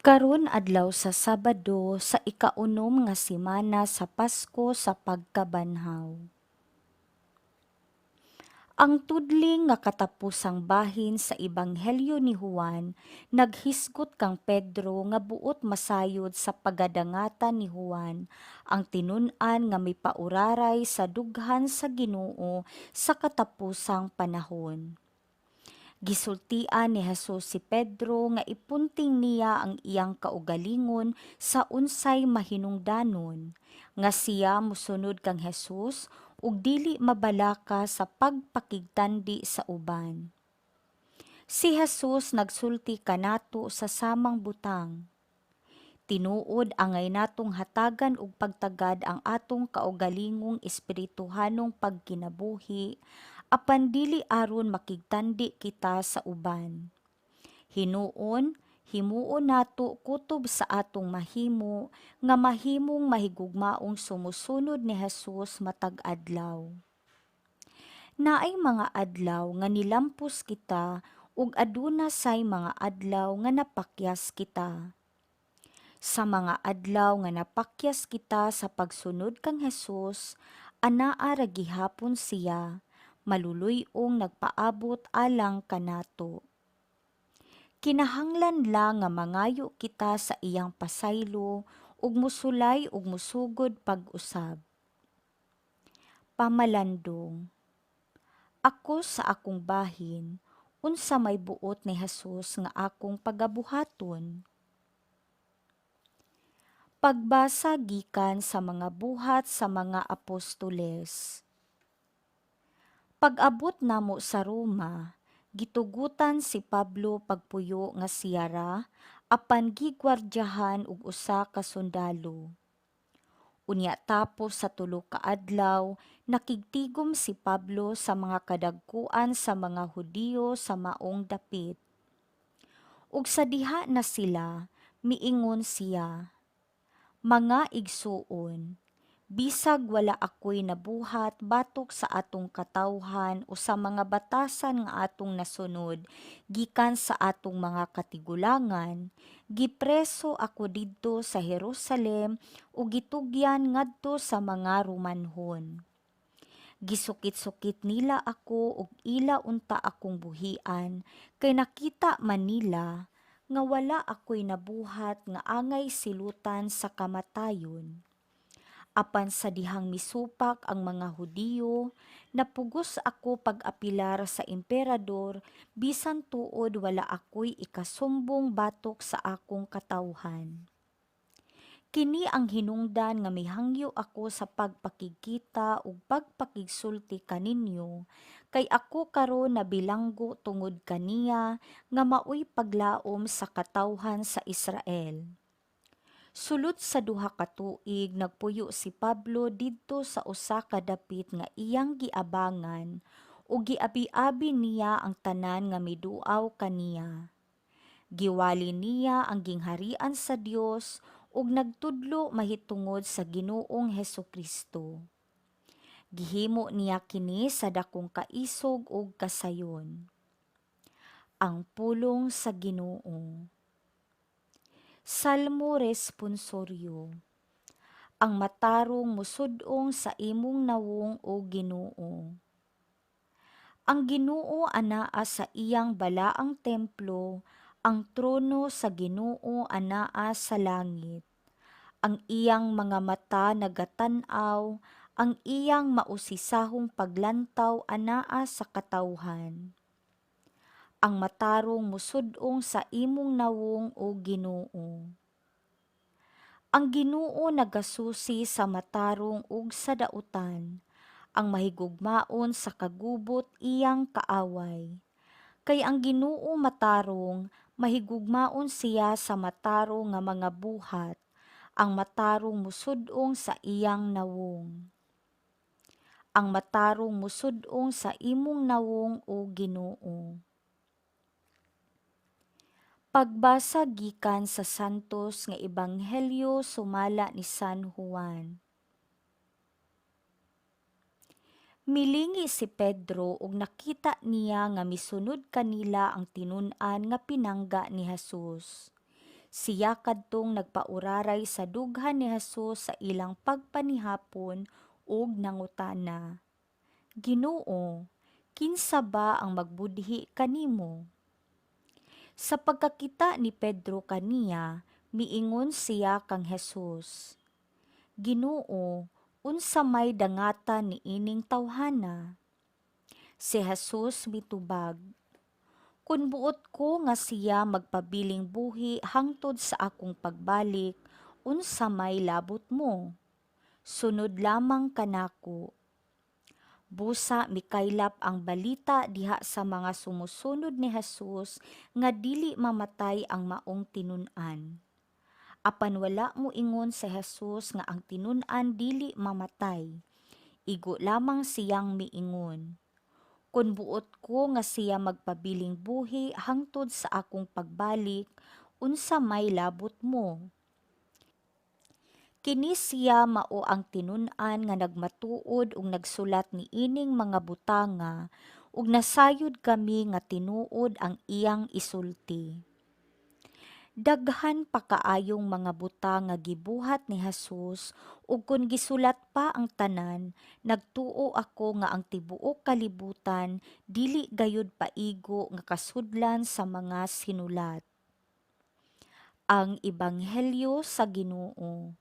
Karon adlaw sa Sabado sa ikaunom nga semana sa Pasko sa pagkabanhaw. Ang tudling nga katapusang bahin sa Ebanghelyo ni Juan naghisgot kang Pedro nga buot masayod sa pagadangatan ni Juan ang tinun-an nga mipauraray sa dughan sa Ginoo sa katapusang panahon. Gisultian ni Jesus si Pedro nga ipunting niya ang iyang kaugalingon sa unsay mahinungdanon, nga siya mosunod kang Jesus ug dili mabalaka sa pagpakigtandi sa uban. Si Jesus nagsulti kanato sa samang butang. Tinuod angay natong hatagan og pagtagad ang atong kaugalingong espirituhanong pagkinabuhi, apan dili aron makigtandi kita sa uban. Hinuon, himuon nato kutob sa atong mahimo nga mahimong mahigugmaong sumusunod ni Jesus matag adlaw. Naay mga adlaw nga nilampos kita ug aduna say mga adlaw nga napakyas kita. Sa mga adlaw nga napakyas kita sa pagsunod kang Jesus, anaa ra gihapon siya, maluluy-ong nagpaabot alang kanato. Kinahanglan lang nga mangayo kita sa iyang pasaylo ug mosulay ug mosugod pag-usab. Pamalandong. Ako sa akong bahin, unsa may buot ni Jesus nga akong pagabuhaton? Pagbasa gikan sa mga Buhat sa mga Apostoles. Pag-abot namo sa Roma, gitugutan si Pablo pagpuyo nga siya ra, apan gigwardyahan og usa ka sundalo. Unya tapos sa 3 ka adlaw, nakigtigom si Pablo sa mga kadagkuan sa mga Hudiyo sa maong dapit. Ug sa diha na sila, miingon siya, "Mga igsuon, bisag wala ako'y nabuhat batok sa atong katawhan o sa mga batasan nga atong nasunod gikan sa atong mga katigulangan, gipreso ako didto sa Jerusalem ug gitugyan ngadto sa mga Romanhon. Gisukit-sukit nila ako ug ila unta akong buhian kay nakita man nila nga wala ako'y nabuhat nga angay silutan sa kamatayon. Apan sa dihang misupak ang mga Hudiyo, napugos ako pag-apilar sa emperador bisan tuod wala ako'y ikasumbong batok sa akong katawhan. Kini ang hinungdan nga mihangyo ako sa pagpakigkita ug pagpakigsulti kaninyo, kay ako karon nabilanggo tungod kaniya nga maoy paglaom sa katawhan sa Israel." Sulod sa 2 ka tuig nagpuyo si Pablo didto sa usa ka dapit nga iyang giabangan ug giabiabi niya ang tanan nga miduaw kaniya. Giwali niya ang gingharian sa Dios ug nagtudlo mahitungod sa Ginoong Hesukristo. Gihimo niya kini sa dakong kaisog ug kasayon. Ang pulong sa Ginoo. Salmo responsoryo. Ang matarong mosud-ong sa imong nawong, o Ginoo. Ang Ginoo anaa sa iyang balaang templo, ang trono sa Ginoo anaa sa langit. Ang iyang mga mata nagatan-aw, ang iyang mausisahong paglantaw anaa sa katawhan. Ang matarong mosud-ong sa imong nawong, o Ginoo. Ang Ginoo nagasusi sa matarong ug sa dautan, ang mahigugmaon sa kagubot iyang kaaway. Kay ang Ginoo matarong, mahigugmaon siya sa matarong nga mga buhat, ang matarong mosud-ong sa iyang nawong. Ang matarong mosud-ong sa imong nawong, o Ginoo. Pagbasa gikan sa Santos nga Ebanghelyo sumala ni San Juan. Milingi si Pedro ug nakita niya nga misunod kanila ang tinun-an nga pinangga ni Jesus. Siya kadtong nagpauraray sa dughan ni Jesus sa ilang pagpanihapon ug nangutana, "Ginoo, kinsa ba ang magbudhi kanimo?" Sa pagkakita ni Pedro kaniya, miingon siya kang Jesus, "Ginoo, unsa may dangatan niining tawhana?" Si Jesus mitubag, "Kun buot ko nga siya magpabiling buhi hangtod sa akong pagbalik, unsa may labot mo? Sunod lamang kanako." Busa mikaylap ang balita diha sa mga sumusunod ni Jesus nga dili mamatay ang maong tinun-an. Apan wala moingon si Jesus nga ang tinun-an dili mamatay. Igo lamang siyang miingon, "Kun buot ko nga siya magpabiling buhi hangtod sa akong pagbalik, unsa may labot mo?" Kini siya mao ang tinun-an nga nagmatuod ug nagsulat niining mga butanga, ug nasayod kami nga tinuod ang iyang isulti. Daghan pa kaayong mga butang nga gibuhat ni Jesus, ug kon gisulat pa ang tanan, nagtuo ako nga ang tibuok kalibutan dili gayud paigo nga kasudlan sa mga sinulat. Ang Ebanghelyo sa Ginoo.